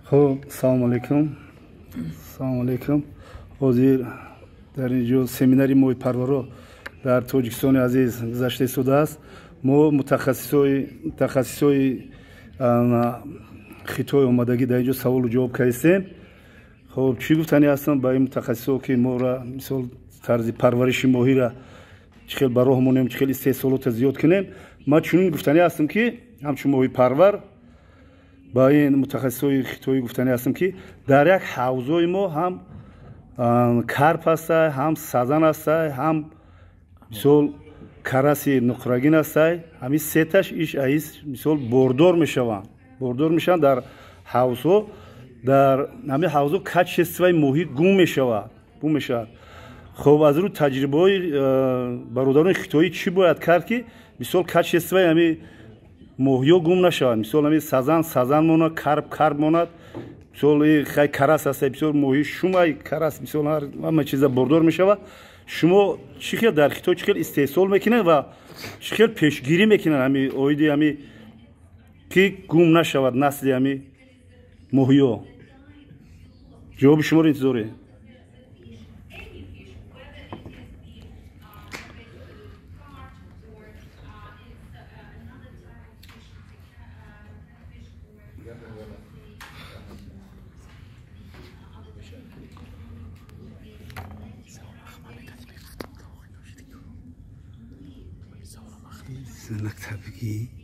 Хуб, салому алейкум, салому алейкум. Ҳозир дар ин ҷо семинари моҳипарваро дар Тоҷикистони азиз гузашта истодааст. Мо мутахассисои Хитой омадагӣ дар ин ҷо саволу ҷавоб кардистем. Хуб, чӣ гуфтанӣ ҳастам ба ин мутахассисо, ки моро, мисол, тарзи парвариши моҳира чӣ хел ба роҳ монем, чӣ хел истеҳсолотро зиёд кунем? Ман чунин гуфтанӣ ҳастам, ки ҳамчун моҳипарвар ба ин мутахассисои хитоӣ гуфтанӣ ҳастам, ки дар як ҳавзои мо ҳам карп ҳастай, ҳам сазан ҳастай, ҳам, мисол, караси нуқрагин ҳастай. Ҳамин сеташ иш аис, мисол, бордор мешаванд, бордор мешаванд дар ҳавзҳо. Дар ҳамин ҳавзҳо качествои моҳӣ гум мешавад, гум мешавад. Хуб, аз рӯи таҷрибаҳои бародарони хитоӣ чӣ бояд кард, ки, мисол, качествои ҳамин моҳиё гум нашавад? Мисол, ҳамин сазан сазан монад, карп карп монад. Мисол, хай карас аст, бисёр моҳи шумай карас, мисол, ҳама чиза бордор мешавад. Шумо чӣ хел дар Хитой чӣ хел истеҳсол мекунед ва чӣ хел пешгирӣ мекунед ҳами оиди ҳами ки гум нашавад насли ҳами моҳиё? Ҷавоби шуморо интизорем. Занак табигӣ.